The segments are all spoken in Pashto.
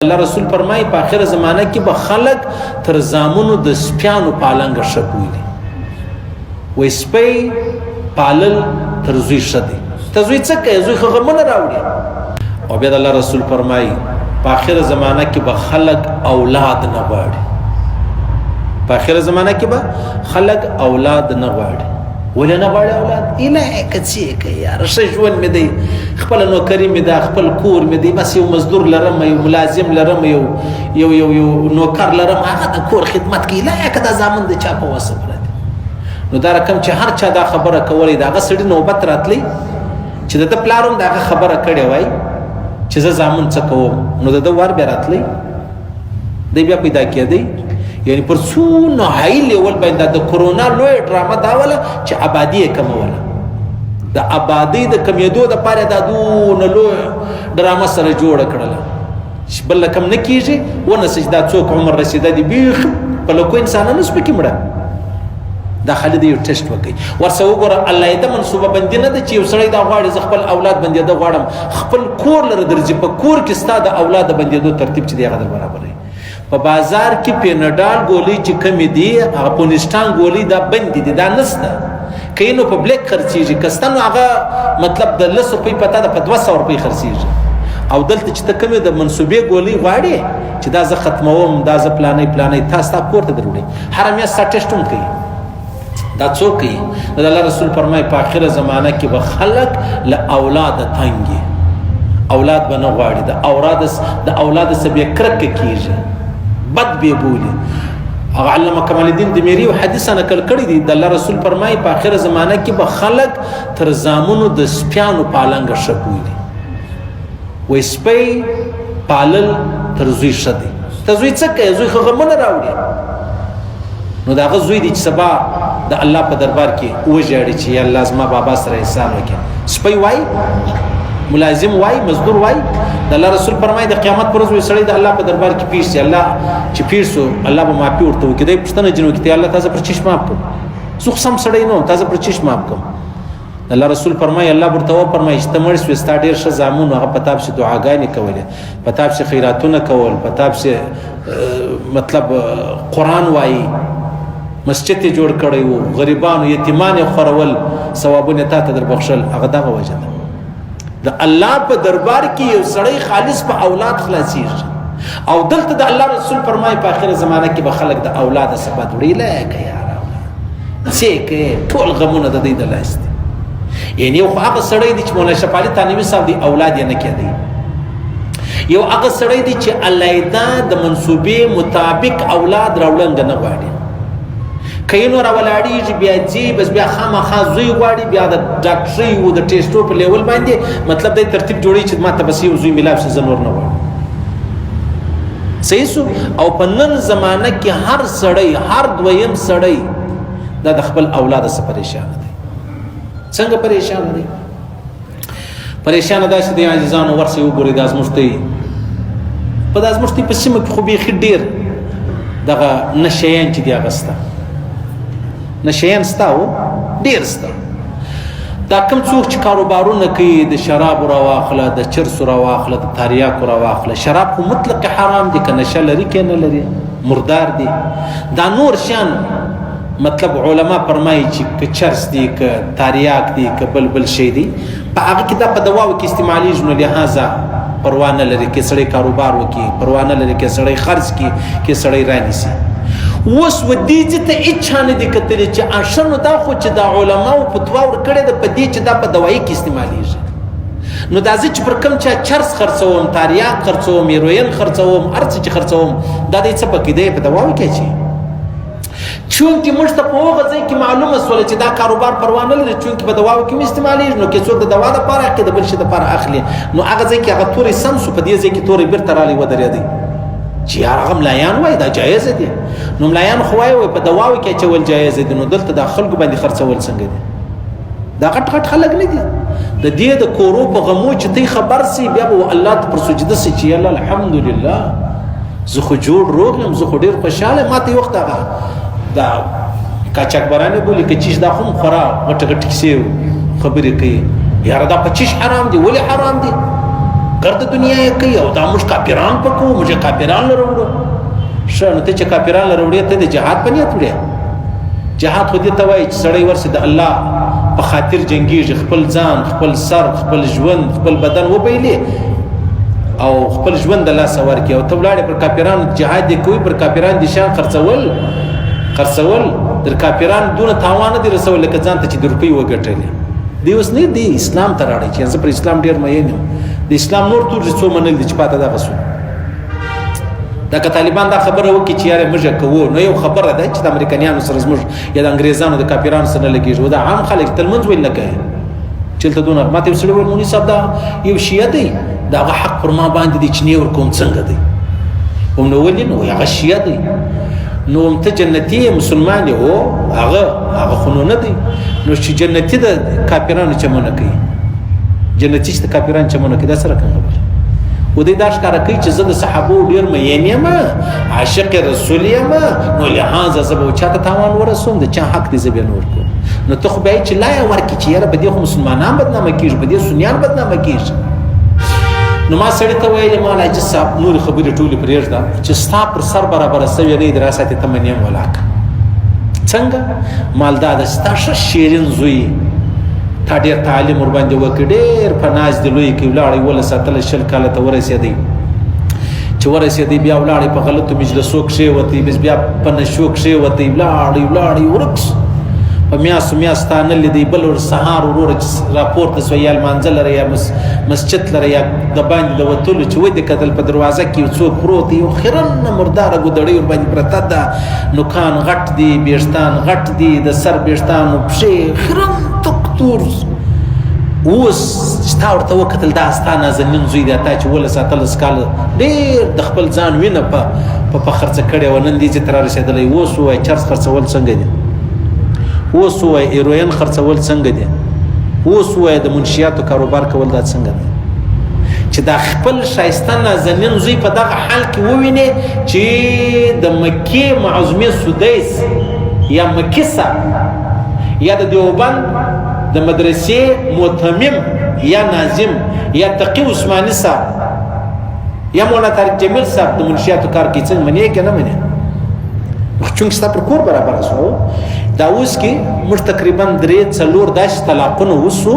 الله رسول فرمایي په اخره زمانه کې به خلک تر زامنو د سپیانو پالنګ ښه بولي. وای سپی پالل تر زوی ښه دی. ته زوی څه کوې؟ زوی خو غمونه راوړي. او بیا د الله رسول فرمایي په اخره زمانه کې به خلک اولاد نه غواړي. په اخره زمانه کې به خلک اولاد نه غواړي. ولې نه غواړي اولاد؟ اله که څه کوي یار، ښه ژوند مې دی، خپله نوکري مې ده، خپل کور مې دی، بس یو مزدور لرم، یو ملازم لرم، یو یو یو یو نوکر لرم، هغه د کور خدمت کوي. لا که دا زامن د چا په وسه پرته. نو دا رقم چې هر چا دا خبره کولې، د هغه سړي نوبت راتلی چې د ده پلار هم د هغه خبره کړې وای چې زه زامن څه کوم، نو د ده ور بیا راتلی، دی بیا پیدا کېدی. یعنی پر څونه های لیول باندې د کرونا لوی ډرامه دا وله چې آبادي یې کموله. د آبادۍ د کمېدو دپاره دا دونه لوی ډرامه سره جوړه کړله چې بل کم نه کېږي. ونه چې دا څوک عمر رسېده دی، بیخي په لکو انسانانو سپکې مړه. دا خالي دی یو ټیسټ وکړي ورسره وګوره. الله یې د منصوبه بندي نه ده چې یو سړی دا غواړي زه خپل اولاد بندېده غواړم، خپل کور لره درځي، په کور کې ستا د اولاد د بندېدو ترتیب چې دی هغه در برابروي. په بازار کې پینډال ګولۍ چې کمې دي، هغه پونسټان ګولۍ دا بندې دي، دا نسته. که نو په بلیک خرڅېږي، که سته نو هغه مطلب د 10 روپۍ پته ده، په 200 روپۍ خرڅېږي. او دلته چې ته کومې د منصوبې ګولۍ غواړې چې دا زه ختموم، دا زه پلانې پلانې، تا ستا کور ته دروړي، هره میاشت ستا ټیسټ هم کوي. دا څوک کوي؟ د الله رسول فرمایي په اخره زمانه کې به خلک له اولاده تنګي، اولاد به نه غواړي، د اولاد څخه به کرکه کیږي، بد به بولي. هغه علامه کمال الدین دمیری یو حدیث نقل کړی دی، د الله رسول فرمایي په اخره زمانه کې به خلک تر زامنو د سپیانو پالنګ ښه بولي. وای سپی پالل تر زوی ښه دی. ته زوی څه کوې؟ زوی خو غمونه راوړي. نو د هغه زوی دی چې سبا د الله په دربار کې وژاړي چې یا الله زما بابا سره احسان وکړي. سپی وای، ملازم وای، مزدور وای. د الله رسول فرمایي د قیامت پر ورځ سړی د الله په دربار کې پیش شي، الله چې پیش شو الله به معافي ورته وکړي. دی پوښتنه جنو کې الله تاسو پر چش معاف کړم، زه خو سم سړی نه وم، تاسو پر چش معاف کړم. الله رسول فرمایي الله ورته وفرمایي چې ته مړ شوې، ستا ډېر ښه زامن هغه په تا پسې دعاګانې کولې، په تا پسې خیراتونه کول، په تا پسې مطلب قرآن وایي، مسجد یې جوړ کړی وو، غریبانو یتیمان یې خورول، ثوابونه یې تا ته در بخښل. هغه دغه وجه ده. د الله په دربار کې یو سړی خالص په اولاد خلاصیږي. او دلته د الله رسول فرمایي په اخره زمانه کې به خلک د اولاد څخه بد وړي. لکه یاره څه کوي، ټول غمونه د دوی د لاس دي. یعنی یو خو هغه سړی دی چې مولانا شفالي تانوي صاحب دی اولاد یې نه کېدی، یو هغه سړی دی چې علیحده د منصوبې مطابق اولاد راوړنګ نه غواړي. که یې نو راولاړېږي بیا ځي، بس بیا خامخا زوی غواړي، بیا د ډاکټرۍ او د ټیسټو په لیول باندې مطلب دی ترتیب جوړوي چې ما ته بس یو زوی میلاو شي، زه نور نه غواړم. صحیح سو. او په نن زمانه کې هر سړی، هر دویم سړی دا د خپل اولاد څخه پریشان دی. څنګه پریشان دی؟ پریشان داسې دی عزیزانو، ورسئ وګورئ د ازموښتۍ په د ازموښتۍ په سیمه کې خو بیخي ډېر دغه نشیان چې دی هغه سته، نشیان سته او ډېر سته. دا کوم څوک چې کاروبارونه کوي، د شرابو راواخله، د چرسو راواخله، د تاریاکو راواخله، شراب خو مطلق حرام دي، که نشه لري که نه لري مردار دي. دا نور شیان مطلب علما فرمایي چې که چرس دي، که تاریاک دي، که بل بل شی دي، په هغه کې دا په دواو کې استعمالیږي، نو لهذا پروا نه لري که سړی کاروبار وکړي، پروا نه لري که سړی خرڅ کړي، که سړی رانیسي. اوس و دې ځای ته هېچا نه دي کتلي چې ښه نو دا خو چې دا علماو فتوا ورکړې ده په دې چې دا په دوایي کې استعمالیږي، نو دا زه چې پر کوم چا چرس خرڅوم، تاریاک خرڅوم، هیروین خرڅوم، هر څه چې خرڅوم، دا دی څه پکې دی په دواو کې چې چونکې موږ ته په هغه ځای کې معلومه سوله چې دا کاروبار پروا نه لري، چونکې په دواو کې هم استعمالېږي، نو که څوک د دوا دپاره اخلي، د بل شي دپاره اخلي، نو هغه ځای کې هغه توری سم سو، په دې ځای کې توری بېرته رالی ودرېدی چې یار هغه ملایان وایي دا جایز دي، نو ملایان خو وایي په دواو کې اچول جایز دي، نو دلته د خلکو باندې خرڅول څنګه دي؟ دا غټ غټ خلک نه دي. د دې د کورو په غمو چې تی خبر سي، بیا به الله ته پر سجده سي چې یاله الحمدلله زه خو جوړ روغ یم، زه خو ډېر خوشحاله یم. ماته یو وخت هغه دا قاچاقبرانې بولي که چیش، دا خو هم خورا غټې غټې کیسې خبرې کوي، یاره دا په چیش حرام دي، ولې حرام دي؟ ګرده دنیا یې کوي او دا موږ کافران پکو، موږ کافران لره وړو. ښه، نو ته چې کافران لره وړې، ته د جهاد په نیت وړې؟ جهاد خو دې ته وایي چې سړی ورسي د الله په خاطر جنګیږي، خپل ځان، خپل سر، خپل ژوند، خپل بدن وبایلي او خپل ژوند د لاسه ورکړي. او ته ولاړې پر کافرانو جهاد دې کوي، پر کافران دې شیان خرڅول خرڅول، در کافران دونه تاوان نه دي رسول لکه ځان ته چې د روپۍ وګټلې. دی اوس نه دی اسلام ته راړی چې زه پر اسلام ډېر مین یم، د اسلام نور تور څو منل دي چې پاته دغه سو. دا که طالبان دا خبره وکړي چې یاره موږ کوو، نو یو خبره ده چې د امریکایانو سره زموږ یا د انګریزانو د کافرانو سره نه لګېږي. دا عام خلک تل منځ ویل نه کوي چې دلته دونه. ماته یو سړي وویل، مولوي صاحب دا یو شیعه دی، د هغه حق پر ما باندې دی چې نه ورکوم، څنګه دی؟ هم نو ولې؟ نو هغه شیعه دی، نو هم ته جنتي مسلمان یې؟ هو، هغه خو نو نه دی. نو چې جنتي د کافرانو چمونه کوي، جنتي چې د کافرانو چمونه کوي، دا څه رقم خبره؟ و دې دا ښکاره کوي چې زه د صحابو ډېر مین یم، عاشق رسول یم، نو لهذا زه به چا ته تاوان ورسوم؟ د چا حق دی زه به نه ورکوم. نو ته خو بیا چې لا یې ورکړي چې یاره په دې خو مسلمانان بدنامه کېږي، په دې سنیان بدنامه کېږي. نو ما سړي ته ویل، ما عاجز صاحب نورې خبرې ټولې پرېږده، چې ستا پر سر برابره سوې نه دی، راساتې ته منیم ولاکه. څنګه؟ مال دا ده، ستا ښه شیرین زوی تا ډېر تعلیم ورباندې وکړ، ډېر په ناز دې لوی کړ، ولاړی 17 18 20 کاله ته ورسېدی. چې ورسېدی بیا ولاړی په غلطو مجلسو کښېوتی، بس بیا په نشو کښېوتی، ولاړی ولاړی ورک سو. په میاشتو میاشت تا نه لیدی. بل ورځ سهار وروره چې راپورته سوه، یا لمانځه لره یا مسجد لره یا د باندې د وتلو، چې ودې کتل په دروازه کې یو څوک پروت دی، یو خیرنه مرداره ګودړۍ ورباندې پرته ده، نوکان غټ دي، ویښتان غټ دي، د سر ویښتانو پښې خیرن تک تور. اوس چې تا ورته وکتل، دا ستا نازنین زوی دی، تا چې 17 18 کاله ډېر د خپل ځان وینه په خرڅه کړې وه، نن دې چې ته رارسېدلی. اوس ووایه چرس خرڅول څنګه دي؟ اوس ووایه ایروین خرڅول څنګه دي؟ اوس ووایه د منشیاتو کاروبار کول دا څنګه دی؟ چې دا خپل ښایسته نازنین زوی په دغه حال کې ووینې چې د مکې معظمې سدیس یا مکي صاحب یا د دیوبند د مدرسې متمم یا ناظم یا تقي عثماني صاحب یا مولانا طارق جمیل صاحب د منشیاتو کار کوي، څنګه منې که نه منې؟ چونکه ستا پر کور برابره سو. دا اوس کې موږ تقریبا 3 4 داسې طلاقونه وسو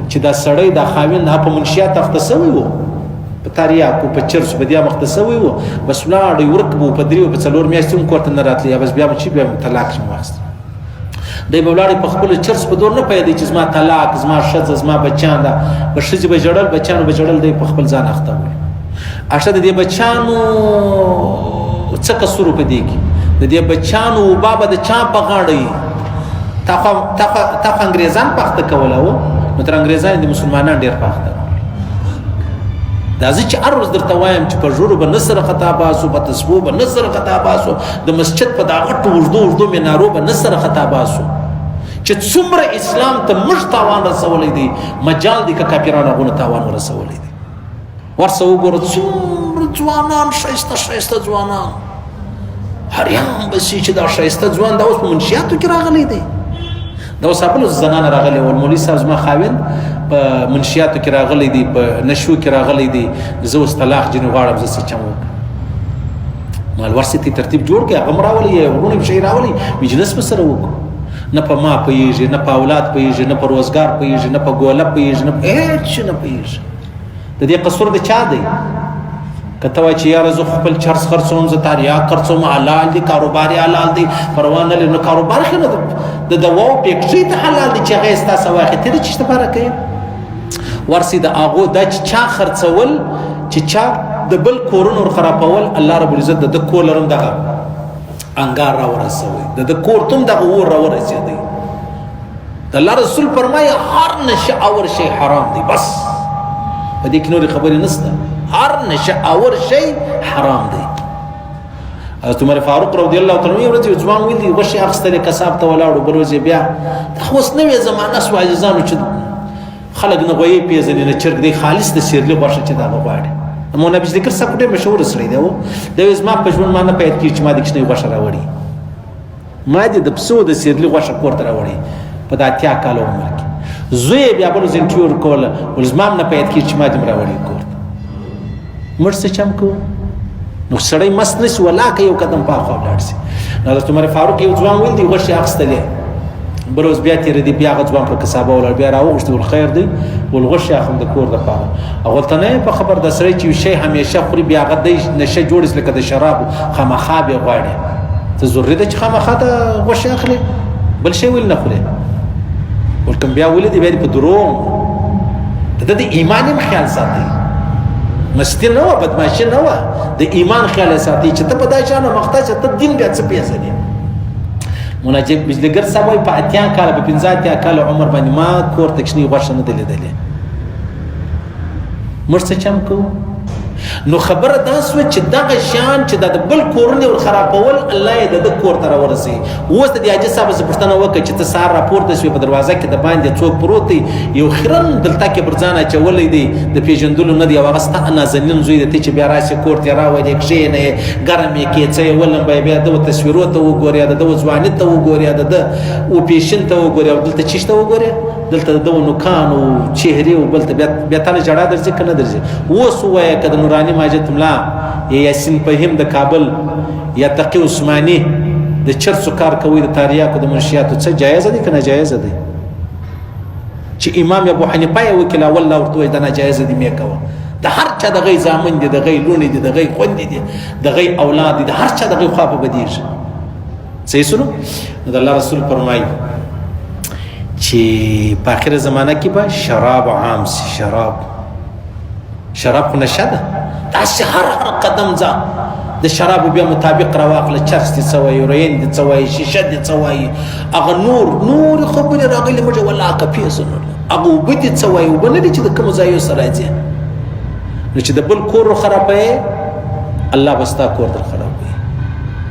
چې دا سړی دا خاوند په منشیات اخته سوی وو، په تریاکو په چرسو په دې اخته سوی وو، بس ولاړی ورک وو، په 3 په 4 میاشتې هم کور ته نه راتلی، بس بیا چې بیا طلاق یې واخیست. دی به ولاړی په خپل چرس په دور نه پیدا چې زما طلاق، زما ښځه، زما بچیان، ده به ښځې به ژړل، بچیانو به ژړل، دی په خپل ځان اخته وو. اشه د دې بچیانو څه قصور په دې کې؟ د دې بچیانو وبا به د چا په غاړه وي؟ تا خو انګریزان په اخته کوله وو، نو تر انګریزان د مسلمانان ډېر په اخته. دا زه چې هر ورځ درته وایم چې په ژورو به نه سره خطا باسو، په تسبو به نه سره خطا باسو، د مسجد په دا غټو اوږدو اوږدو منارو به نه سره خطا باسو، چې څومره اسلام ته موږ تاوان رسولی دی، مجال دی که کافرانو هغونه تاوان ورسولی دی. ورسه وګوره څومره ځوانان، ښایسته ښایسته ځوانان، هریان به سي چې دا ښایسته ځوان دا اوس په منشیاتو کې راغلی دی. دا اوس بل زنانه راغلی ول، مولوي صاحب زما خاوند په منشیاتو کې راغلی دی، په نشو کې راغلی دی، زه اوس طلاق ځینې غواړم، زه څه چم وکړم؟ مال ورسې ته ترتیب جوړ کړي، هغه هم راولي، وروڼه یې شی راولي، مجلس به سره وکړو. نه په ما پوهېږي، نه په اولاد پوهېږي، نه په روزګار پوهېږي، نه په ګوله پوهېږي، نه هېڅ شي نه پوهېږي. د دې قصور د چا دی؟ که ته وایې چې یاره زه خپل چرس خرڅوم، زه تاریاک خرڅوم، حلال دی، کاروبار یې حلال دی، پروا نه لري، نو کاروبار خو نه د دواو فیکټري ته حلال دی چې هغه یې ستا څه واخلي، ته د څه لپاره کوې؟ ورسې د هغو دا چې چا خرڅول، چې چا د بل کورونه ور خرابول، الله رب العزت د ده کور لرم دغه انګار را ورسوي، د ده کور ته هم دغه اور را ورسېدی. د الله رسول فرمایي هر نشه اور شی حرام دی، بس په دې کې نورې خبرې نشته، هر نشه اور شی حرام دی. حضرت عمر فاروق رضی الله تعالی عنہ ورځ یو ځوان ویل دي، غوښې اخیستلې کساب ته ولاړو، بل ورځ بیا دا خو اوس نوې زمانه سوه عزیزانو چې خلک نه غویې پېژني نه چرګ دی، خالص د سیرلي غوښه چې دا غواړي. مولانا بجلیکر صاحب ډېر مشهور سړی دی، دی وایي زما په ژوند ما نه پیدا کېږي چې ما د کوچنۍ غوښه راوړي، ما دې د پسو د سیرلي غوښه کور ته راوړي په د 80 کالو عمر کې. زوی یې بیا بل ورځ انټریو ورکوله، ول زما هم نه پیدا کېږي چې ما دې هم راوړي کور ته. موږ څه چم کوو؟ نو سړی مست نه شي ولاکه یو قدم په اخوا ولاړ شي. نو حضرت عمر فاروق یو ځوان ویل دی غوښې اخیستلې، بل ورځ بیا تېره دی، بیا هغه ځوان پر کسابه ولاړ، بیا راوغوښتې ول خیر دی، ول غوښې اخلم د کور دپاره. هغلته نه په خبر د سړی چې یو شی همیشه خوري بیا هغه دی نشه جوړ شي لکه د شرابو، خامخا به یې غواړي. ته ضروري ده چې خامخا ته غوښې اخلې، بل شی ولې نه خورې؟ ورکم بیا ولې دی بیا په دروغ د د ایمان هم خیال ساتي. مستی نه وه، بدمعشي نه وه، د ایمان خیال ساتي چې ته په دا شان مخته چې ته دین بیا څه پیژنې. مناجب بجلیګر صاحب وایي په 80 کاله، په 85 کاله عمر باندې ما کور ته کوچنۍ غوښه نه ده لیدلې. موږ څه چم کوو؟ نو خبره دا سوه چې دغه شیان چې د بل کورونه ور خرابول، الله یې د ده کور ته راورسوي. اوس د دې حاجي صاحب څخه پوښتنه وکړه چې ته سهار راپورته شوې، په دروازه کې د باندې څوک پروت دی، یو خیرن دلته کې پر ځان اچولی دی، د پېژندلو نه دی، او هغه ستا نازنین زوی دی، ته چې بیا راسې کور ته یې راولې، کښېنې، ګرم یې کړې، څه یې ولمبوې، بیا د ده تصویرو ته وګورې، د ده ځواني ته وګورې، د ده و پیشن ته وګورې، او دلته چیش ته وګورې، دلته د ده نوکانو چهرې او بل ته بیا بیا تا له ژړا درځي که نه درځي؟ اوس ووایه که د نوراني ماجد ملا یا یاسین فهیم د کابل یا تقي عثماني د چرسو کار کوي، د تاریاکو د منشیاتو، څه جایزه دی که ناجایزه دی؟ چې امام ابو حنیفه یې وکیل اول لا ورته وایي دا ناجایزه دی، مې کوه. د هر چا د غي زامن دي، د غي لوڼې دي، د غي خوندې دي، د غي اولاد دي، د هر چا د غي خوا په بدیږي. صحیح سنو؟ نو د الله رسول فرمایي چې په اخره زمانه کې به شراب عام سي. شراب، شراب خو نشه ده، داسې هر هر قدم ځه د شرابو بیا مطابق راواخله، چرس دې څه وایي، هیروین دې څه وایي، شیشه دې څه وایي، هغه نور نور خبرې راغلي موږ ولاکه پېژنو، هغه اوبه دې څه وایي، اوبه نه دي چې د کومو ځایو سره راځي. نو چې د بل کور خرابوې، الله به ستا کور در خرابوي.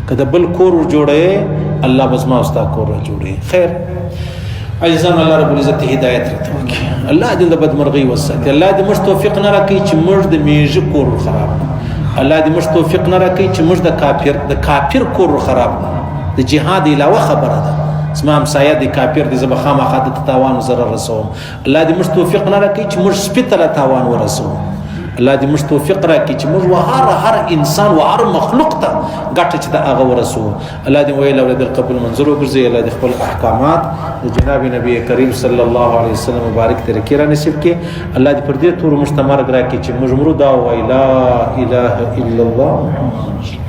که د بل کور ور جوړوې، الله به زما او ستا کور را جوړوي. خیر عزیزان، الله رب العزت هدایت راته وکړي، الله دې د بدمرغۍ وساتي، الله دې موږ توفیق نه راکړي چې موږ د میږي کور خراب کړو، الله دې موږ توفیق نه راکړي چې موږ د کافر کور خراب کړو. د جهاد علاوه خبره ده، زما همسایه دی کافر دی، زه به خامخا ده ته تاوان او ضرر رسوم. الله دې موږ توفیق نه راکړي چې موږ سپي ته تاوان ورسوو. الله دې موږ توفیق راکړي چې موږ هر هر انسان و هر مخلوق ته ګټه چې د هغه ورسوو. الله دې ویل اورېدل قبول منظور وګرځي. الله دې خپل احکامات د جناب نبی کریم صلی الله علیه وسلم مبارک طریقې را نصیب کړي. الله دې پر دې تور موږ ته مرګ راکړي چې موږ مرو دا وایي لا اله الا الله محمد.